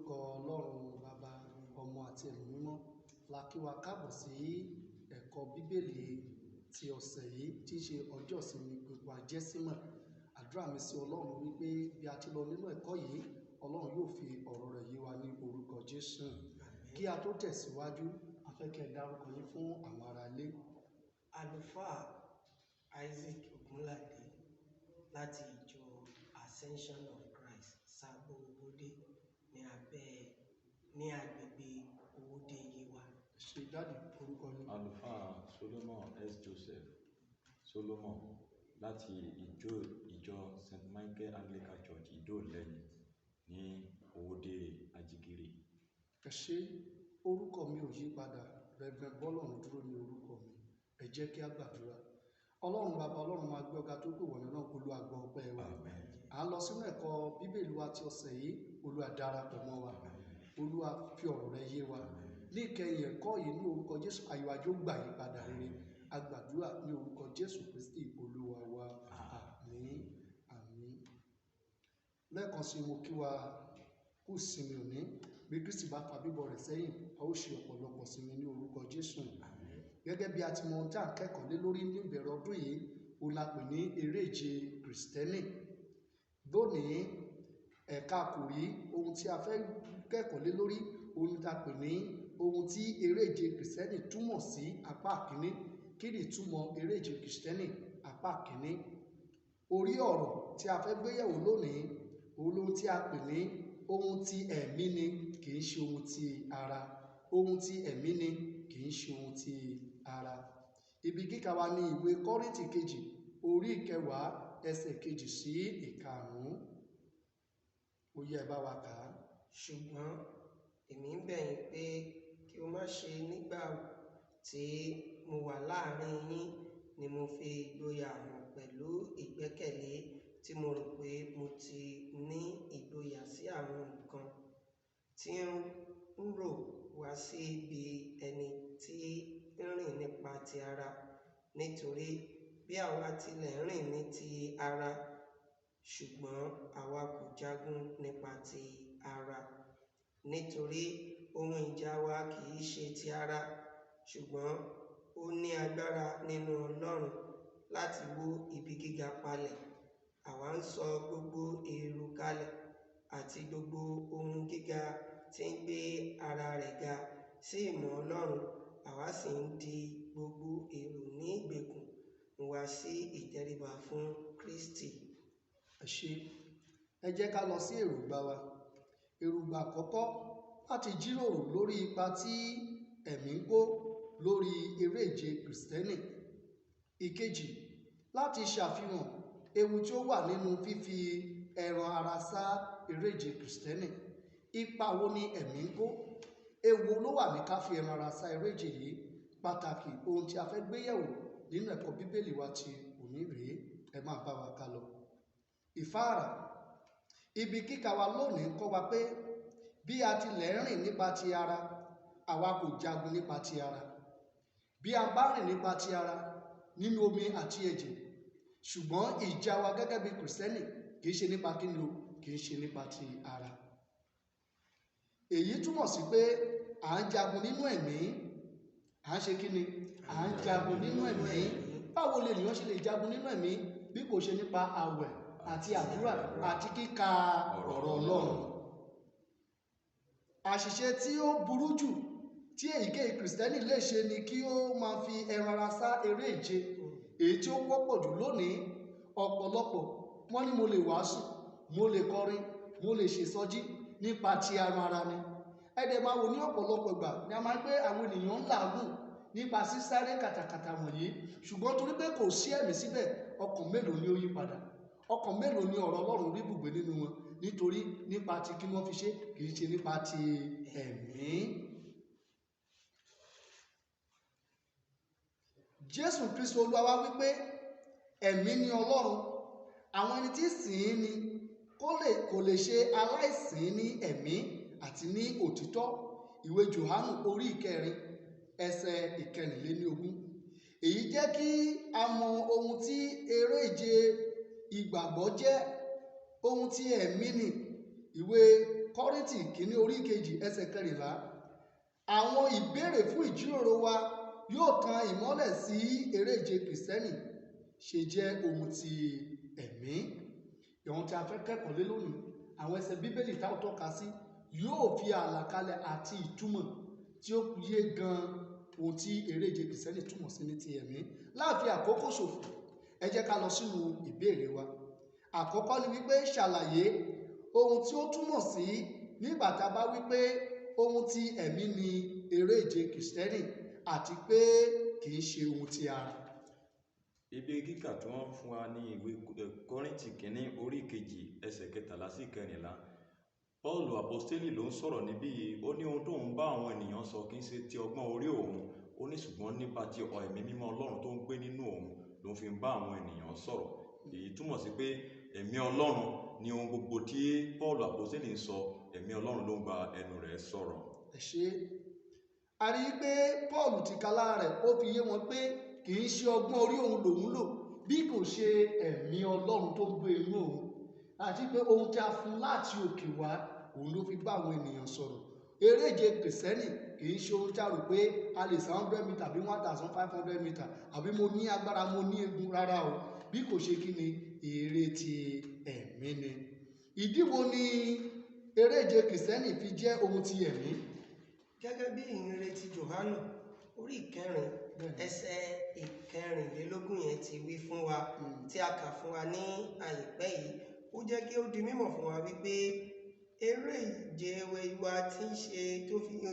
Lórúkọ Ọlọ́run Bàbá, Ọmọ àti Ẹ̀mí Mímọ́, la kí wa káàbọ̀ sí ẹ̀kọ́ Bíbélì ti ọ̀sẹ̀ yìí tí í ṣe ọjọ́ ìsinmi gbogbo àjẹsímọ̀. Àdúrà mi sí Ọlọ́run wípé bí a ti lọ nínú ẹ̀kọ́ yìí, Ọlọ́run yóò fi ọ̀rọ̀ rẹ̀ yé wa ní orúkọ Jésù. Kí a tó tẹ̀síwájú, a fẹ́ kí ẹ dárúkọ yín fún àwọn ará ilé. Àlùfáà Isaac Ogunlade láti ìjọ Ascension of Christ, Sabo Owódé ní abẹ́ ní agbègbè Owódé Yewa. Ṣe dáàdì orúkọ yín. Àlùfáà Solomon S. Joseph Solomon láti ìjọ St. Michael Anglican Church, Ìdó-Ìlẹ́yìn ní Owódé Ajígiri. Ẹ ṣé, orúkọ mi ò yí padà, Reverend Bọ́lọ́run dúró ní orúkọ mi. Ẹ jẹ́ kí a gbàdúrà. Ọlọ́run Bàbá, Ọlọ́run máa gbé ọ̀gá tó pè wọ̀nyí náà, Olúwa gbọ́ ọpẹ́ wa. Amen. À ń lọ sínú ẹ̀kọ́ Bíbélì wa ti ọ̀sẹ̀ yìí, Olúwa darapọ̀ mọ́ wa. Olúwa fi ọ̀rọ̀ rẹ̀ yé wa. Ní ìkẹyìn ẹ̀kọ́ yìí ní orúkọ Jésù, ayọ̀ àjò gbà yí padà rere. A gbàdúrà ní orúkọ Jésù Kristi Olúwa wa. Àmín. Àmín. Lẹ́ẹ̀kan sí mo kí wa kú ìsinmi òní. Bí Kristi bá fa bíbọ̀ rẹ̀ sẹ́yìn, a ó ṣe ọ̀pọ̀lọpọ̀ sinmi ní orúkọ Jésù. Gẹ́gẹ́ bí a ti mọ ohun tí à ń kẹ́kọ̀ọ́ lé lórí ní ìbẹ̀rẹ̀ ọdún yìí, òun la pè ní eré ìje Kìrìsìtẹ́nì. Lónìí, ẹ̀ka kò rí ohun tí a fẹ́ kẹ́kọ̀ọ́ lé lórí, òun la pè ní ohun tí eré ìje Kìrìsìtẹ́nì túmọ̀ sí apá kìíní. Kí ni ìtumọ̀ eré ìje Kìrìsìtẹ́nì apá kìíní? Orí ọ̀rọ̀ tí a fẹ́ gbé yẹ̀wò lónìí, òun lóhun tí a pè ní ohun tí ẹ̀mí ni kì í ṣe ohun tí ara. Ohun tí ẹ̀mí ni kì í ṣe ohun tí ara. Ibi kíkà wa ní ìwé Kọ́ríńtì kejì, orí ìkẹwàá, ẹsẹ̀ kejì sí ìkarùn-ún. Ó yẹ ẹ bá wa kà á. Ṣùgbọ́n èmi ń bẹ̀ yín pé kí o má ṣe nígbà tí mo wà láàrin yín ni mo fi ìgboyà hàn pẹ̀lú ìgbẹ́kẹ̀lé tí mo rò pé mo ti ní ìgboyà sí àwọn nǹkan tí ń rò wá sí bí ẹni tí ń rìn nípa ti ara. Nítorí bí àwa tilẹ̀ ń rìn ní ti ara, ṣùgbọ́n àwa kò jagun nípa ti ara. Nítorí ohun ìjà wa kì í ṣe ti ara, ṣùgbọ́n ó ní agbára nínú Ọlọ́run láti wó ibi gíga palẹ̀. Àwa ń sọ gbogbo èrò kalẹ̀ àti gbogbo ohun gíga tí ń gbé ara rẹ̀ ga sí ìmọ̀ Ọlọ́run. Àwa sì ń di gbogbo èrò ní ìgbèkùn wá sí ìtẹríba fún Kristi. Ẹ ṣé, ẹ jẹ́ ká lọ sí èròǹgbà wa. Èròǹgbà àkọ́kọ́ láti jíròrò lórí ipa tí ẹ̀mí ń kó lórí eré ìje Kìrìsìtẹ́nì. Ìkejì, láti ṣàfihàn ewu tí ó wà nínú fífi ẹran ara sá eré ìje Kìrìsìtẹ́nì. Ipa wo ni ẹ̀mí ń kó? Ewu ló wà ní ká fi ẹran ara sá eré ìje yìí. Pàtàkì ohun tí a fẹ́ gbé yẹ̀wò nínú ẹ̀kọ́ Bíbélì wa ti òní rèé. Ẹ máa bá wa ká lọ. Ìfáàrà. Ibi kíkà wa lónìí ń kọ́ wa pé bí a tilẹ̀ ń rìn nípa ti ara, àwa kò jagun nípa ti ara. Bí a bá rìn nípa ti ara nínú omi àti ẹ̀jẹ̀, ṣùgbọ́n ìjà wa gẹ́gẹ́ bí Kìrìsìtẹ́nì kì í ṣe nípa kíni o, kì í ṣe nípa ti ara. Èyí túmọ̀ sí pé à ń jagun nínú ẹ̀mí. À ń ṣe kíni? À ń jagun nínú ẹ̀mí. Báwo lè ènìyàn ṣe lè jagun nínú ẹ̀mí bí kò ṣe nípa àwẹ̀ àti àdúrà àti kíka ọ̀rọ̀ Ọlọ́run? Àṣìṣe tí ó burú jù tí èyíkéyìí Kìrìsìtẹ́nì lè ṣe ni kí ó máa fi ẹran ara sá eré ìje, èyí tí ó wọ́pọ̀ jù lónìí. Ọ̀pọ̀lọpọ̀ wọ́n ní mo lè wàásù, mo lè kọrin, mo lè ṣèsọjí nípa ti ẹran ara ni. Ẹ dẹ̀ máa wò ní ọ̀pọ̀lọpọ̀ ìgbà ni a máa ń pé àwọn ènìyàn ń làágùn nípa sísáré kàtàkàtà wọ̀nyí, ṣùgbọ́n torí pé kò sí ẹ̀mí síbẹ̀, ọkàn mélòó ni ó yí padà? Ọkàn mélòó ni ọ̀rọ̀ Ọlọ́run rí bùgbé nínú wọn? Nítorí nípa ti kí wọ́n fi ṣe, kì í ṣe nípa ti ẹ̀mí. Jésù Kristi Olúwa wa wípé ẹ̀mí ni Ọlọ́run. Àwọn ẹni tí sìn ín ni kò lè ṣe aláìsìn ní ẹ̀mí àti ní òtítọ́. Ìwé Jòhánù orí ìkẹrin ẹsẹ̀ ìkẹrìnléníogún. Èyí jẹ́ kí a mọ ohun tí eré ìje ìgbàgbọ́ jẹ́, ohun tí ẹ̀mí ni. Ìwé Kọ́ríńtì kìíní orí kejì ẹsẹ̀ 14. Àwọn ìbéèrè fún ìjíròrò wa yóò tan ìmọ́lẹ̀ sí eré ìje Kìrìsìtẹ́nì ṣe jẹ́ ohun ti ẹ̀mí. Ìwọ̀n tí a fẹ́ kẹ́kọ̀ọ́ lé lónìí, àwọn ẹsẹ̀ Bíbélì tá ò tọ́ka sí yóò fi àlàkalẹ̀ àti ìtumọ̀ tí ó yé gan ohun tí eré ìje Kìrìsìtẹ́nì túmọ̀ sí ní ti ẹ̀mí. Láàfin àkókò ṣòfò, ẹ jẹ́ ká lọ sínú ìbéèrè wa. Àkọ́kọ́ ni wípé ṣàlàyé ohun tí ó túmọ̀ sí nígbà tá a bá wípé ohun ti ẹ̀mí ni eré ìje Kìrìsìtẹ́nì àti pé kì í ṣe ohun ti ara. Ibi kíkà tí wọ́n fún wa ní ìwé Kọ́ríńtì kìíní orí kejì ẹsẹ̀ 13 sí 14. Paul apostoli ló ń sọ̀rọ̀ níbí yìí. Ó ní ohun tó ń bá àwọn ènìyàn sọ kì í ṣe ti ọgbọ́n orí òun, ó ní ṣùgbọ́n nípa ti ẹ̀mí mímọ́ Ọlọ́run tó ń gbé nínú òun ló fi ń bá àwọn ènìyàn sọ̀rọ̀. Èyí túmọ̀ sí pé ẹ̀mí Ọlọ́run ni ohun gbogbo tí Paul apostoli ń sọ, ẹ̀mí Ọlọ́run ló ń gba ẹnu rẹ̀ sọ̀rọ̀. Ẹ ṣé. A rí i pé Paul tìkálára rẹ̀ ó fi yé wọn pé kì í ṣe ọgbọ́n orí òun lòun lò bí kò ṣe ẹ̀mí Ọlọ́run tó gbé inú òun, àti pé ohun tí a fún láti òkè wá òun ló fi bá àwọn ènìyàn sọ̀rọ̀. Eré ìje Kìrìsìtẹ́nì kì í ṣe ohun tí a rò pé a lè sá 100 meter àbí 1500 meter àbí mo ní agbára, mo ní egun, rárá o, bí kò ṣe kí ni eré ti ẹ̀mí ni. Ìdí wo ni eré ìje Kìrìsìtẹ́nì fi jẹ́ ohun ti ẹ̀mí? Gẹ́gẹ́ bí ìhìnrere ti Jòhánù orí 4 ẹsẹ̀ 24 yẹn ti wí fún wa, tí a kà fún wa ní àìpẹ́ yìí, ó jẹ́ kí ó di mímọ̀ fún wa wípé eré ìje wa tí ń ṣe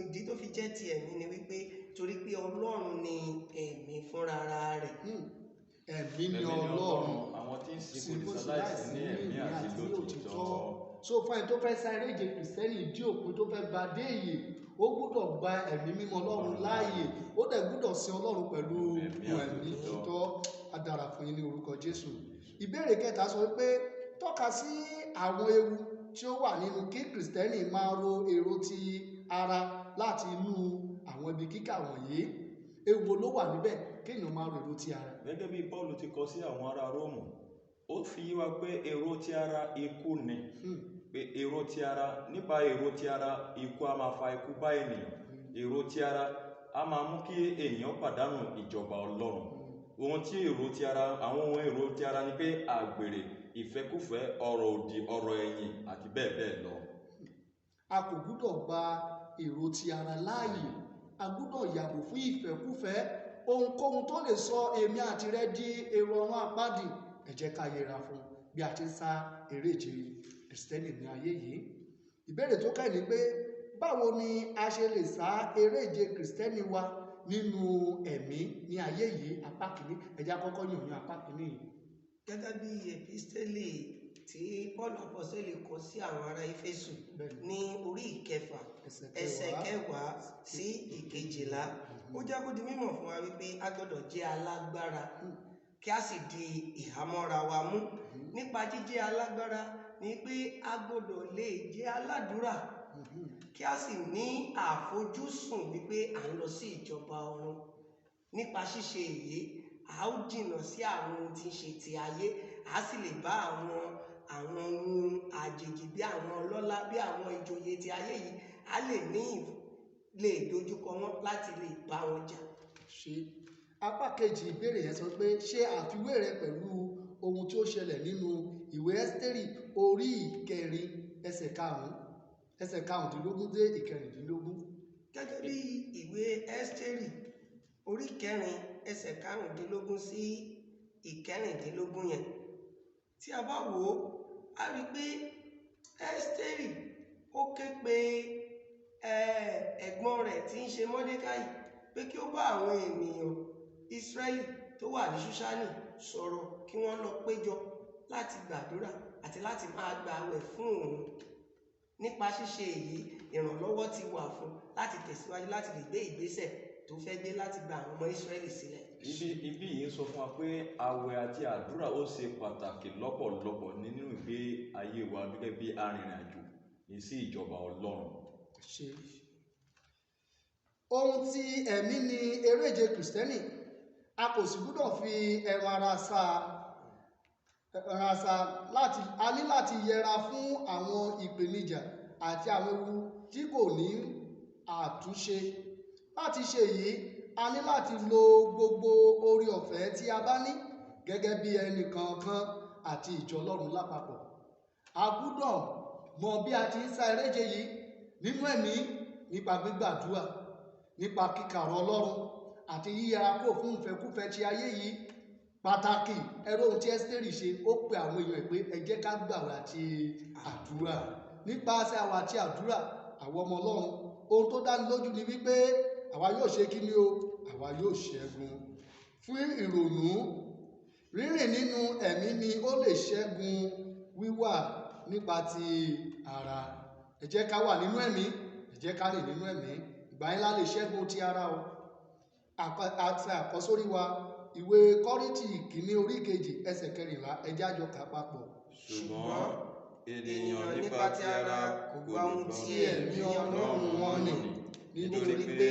ìdí tó fi jẹ́ ti ẹ̀mí ni wípé torí pé Ọlọ́run ni ẹ̀mí fúnra rẹ̀. Ẹ̀mí ni Ọlọ́run, àwọn tí ń sìn kò lè ṣaláìsí ní ẹ̀mí àti lótìítọ́. So fún ẹni tó fẹ́ sá eré ìje Kìrìsìtẹ́nì dí òpin tó fẹ́ gba dé ìyè, ó gbúdọ̀ gba ẹ̀mí mímọ́ Ọlọ́run láàyè, ó dẹ̀ gbúdọ̀ sin Ọlọ́run pẹ̀lú ẹ̀mí òtítọ́. Á dára fún yín ní orúkọ Jésù. Ìbéèrè kẹta sọ pé tọ́ka sí àwọn ewu tí ó wà nínú kí Kìrìsìtẹ́nì máa ro èrò ti ara láti inú àwọn ibi kíkà wọ̀nyí. Ewu ló wà níbẹ̀ kéèyàn máa ro èrò ti ara? Gẹ́gẹ́ bí Paul ti kọ sí àwọn ará Róòmù, ó fi yé wa pé èrò ti ara ikú ni. Pé èrò ti ara, nípa èrò ti ara ikú a máa fa ikú bá ènìyàn. Èrò ti ara a máa mú kí ènìyàn pàdánù ìjọba Ọlọ́run. Ohun tí èrò ti ara, àwọn ohun èrò ti ara ni pé àgbèrè, ìfẹ́kúfẹ̀ẹ́, ọ̀rọ̀ òdì, ọ̀rọ̀ ẹ̀yìn àti bẹ́ẹ̀ bẹ́ẹ̀ lọ. A kò gbúdọ̀ gba èrò ti ara láàyè, a gbúdọ̀ yàgò fún ìfẹ́kúfẹ̀ẹ́, ohunkóhun tó lè sọ èmi àti rẹ di èrò ọ̀run àpáàdì. Ẹ jẹ́ ká yẹra fún bí a ti ń sá eré ìje Kìrìsìtẹ́nì ní ayé yìí. Ìbéèrè tó kàn ní pé báwo ni a ṣe lè sá eré ìje Kìrìsìtẹ́nì wa nínú ẹ̀mí ní ayé yìí? Apá kìíní, ẹ jẹ́ á kọ́kọ́ yàn ní apá kìíní yìí. Gẹ́gẹ́ bí epistẹ́lì tí Paul apọ́sítélì kọ sí àwọn ará Éfésù ní orí 6 ẹsẹ̀ 10 sí 12, ó jẹ́ kó di mímọ̀ fún wa wípé a gbọ́dọ̀ jẹ́ alágbára kí a sì di ìhámọ́ra wa mú. Nípa jíjẹ́ alágbára ni pé a gbọ́dọ̀ lè jẹ́ aládùúrà kí a sì ní àfojúsùn wípé à ń lọ sí ìjọba ọ̀run. Nípa ṣíṣe èyí, a ó jìnnà sí àwọn ohun tí ń ṣe ti ayé, a sì lè bá àwọn ohun àjèjì bí àwọn ọlọ́lá, bí àwọn ìjòyè ti ayé yìí, a lè ní lè dojúkọ wọn láti lè bá wọn jà. Ṣe apá kejì ìbéèrè yẹn sọ pé ṣe àfiwé rẹ pẹ̀lú ohun tí ó ṣẹlẹ̀ nínú ìwé Ẹ́sítérì orí 4 ẹsẹ̀ 5, ẹsẹ̀ 15 dé 16. Gẹ́gẹ́ bí ìwé Ẹ́sítérì orí 4 ẹsẹ̀ 15 sí 16 yẹn, tí a bá wò ó, a rí i pé Ẹ́sítérì ó ké pe ẹ̀gbọ́n rẹ̀ tí ń ṣe Mọ́dékáì pé kí ó bá àwọn ènìyàn Ísírẹ́lì tó wà ní Ṣúṣánì sọ̀rọ̀ kí wọ́n lọ péjọ láti gbàdúrà àti láti máa gba àwẹ̀ fún òun. Nípa ṣíṣe èyí, ìrànlọ́wọ́ ti wà fún láti tẹ̀síwájú láti lè gbé ìgbésẹ̀ tó fẹ́ gbé láti gba àwọn ọmọ Ísírẹ́lì sílẹ̀. Ibi yìí ń sọ fún wa pé àwẹ̀ àti àdúrà ó ṣe pàtàkì lọ́pọ̀lọpọ̀ nínú ìgbé ayé wa gẹ́gẹ́ bí arìnrìn-àjò ní sí ìjọba Ọlọ́run. Ṣe ohun tí ẹ̀mí ni eré ìje Kìrìsìtẹ́nì, a kò sì gbúdọ̀ fi ẹran ara sá láti a ní láti yẹra fún àwọn ìpèníjà àti àwọn ewu tí kò ní àtúnṣe. Láti ṣe èyí, a ní láti lo gbogbo oore ọ̀fẹ́ tí a bá ní gẹ́gẹ́ bí ẹnì kọ̀ọ̀kan àti ìjọ Ọlọ́run lápapọ̀. A gbúdọ̀ mọ bí a ti ń sá eréje yìí nínú ẹ̀mí nípa gbígbàdúrà, nípa kíkà ọ̀rọ̀ Ọlọ́run àti yíyẹra kúrò fún ìfẹ́kúfẹ̀ẹ́ ti ayé yìí. Pàtàkì ẹ̀rọ ohun tí Ẹ́sítérì ṣe, ó pe àwọn èèyàn ẹ̀ pé ẹ jẹ́ ká gbàwẹ̀ àti àdúrà. Nípasẹ̀ àwẹ̀ àti àdúrà, àwọn ọmọ Ọlọ́run, ohun tó dáni lójú ni wípé àwa yóò ṣe kí ni o, àwa yóò ṣẹ́gun. Fún ìrònú, rírìn nínú ẹ̀mí ni ó lè ṣẹ́gun wíwà nípa ti ara. Ẹ jẹ́ ká wà nínú ẹ̀mí, ẹ jẹ́ ká rìn nínú ẹ̀mí. Ìgbà yẹn la lè ṣẹ́gun ti ara o. Àti àkọ́sórí wa, ìwé Kọ́ríńtì kìíní orí kejì ẹsẹ̀ 14, ẹ jẹ́ á jọ kà papọ̀. Ṣùgbọ́n ènìyàn nípa ti ara kò gba ohun tí ẹ̀mí Ọlọ́run wọn nì, nítorí pé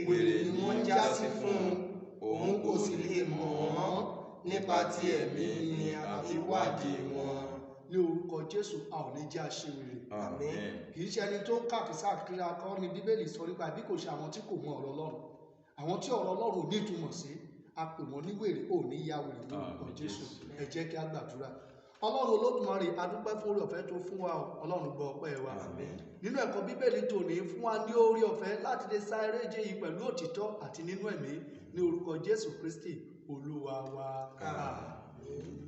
wèrè ni wọ́n já sí fún un, òun kò sì lè mọ̀ wọ́n. Nípa ti ẹ̀mí ni a fi wádìí wọn. Ní orúkọ Jésù, a ò ní jẹ́ aṣiwèrè. Àmín. Kì í ṣe ẹni tó ń kàkísàkiri akọ́ ni Bíbélì sọ nípa bí kò ṣe àwọn tí kò mọ ọ̀rọ̀ Ọlọ́run. Àwọn tí ọ̀rọ̀ Ọlọ́run ò ní ìtumọ̀ sí, a pè wọ́n ní wèrè, ò ní ya wèrè ní orúkọ Àmín Jésù. Jésù. Ẹ jẹ́ kí a gbàdúrà. Ọlọ́run Olódùmarè, a dúpẹ́ fún oore ọ̀fẹ́ tó fún wa o. Ọlọ́run gbọ́ ọpẹ́ wa. Àmín. Nínú ẹ̀kọ́ Bíbélì tòní, fún wa ní oore ọ̀fẹ́ láti lè sá eré ìje yìí pẹ̀lú òtítọ́ àti nínú ẹ̀mí ní orúkọ Jésù Kristi Olúwa wa. Àmín.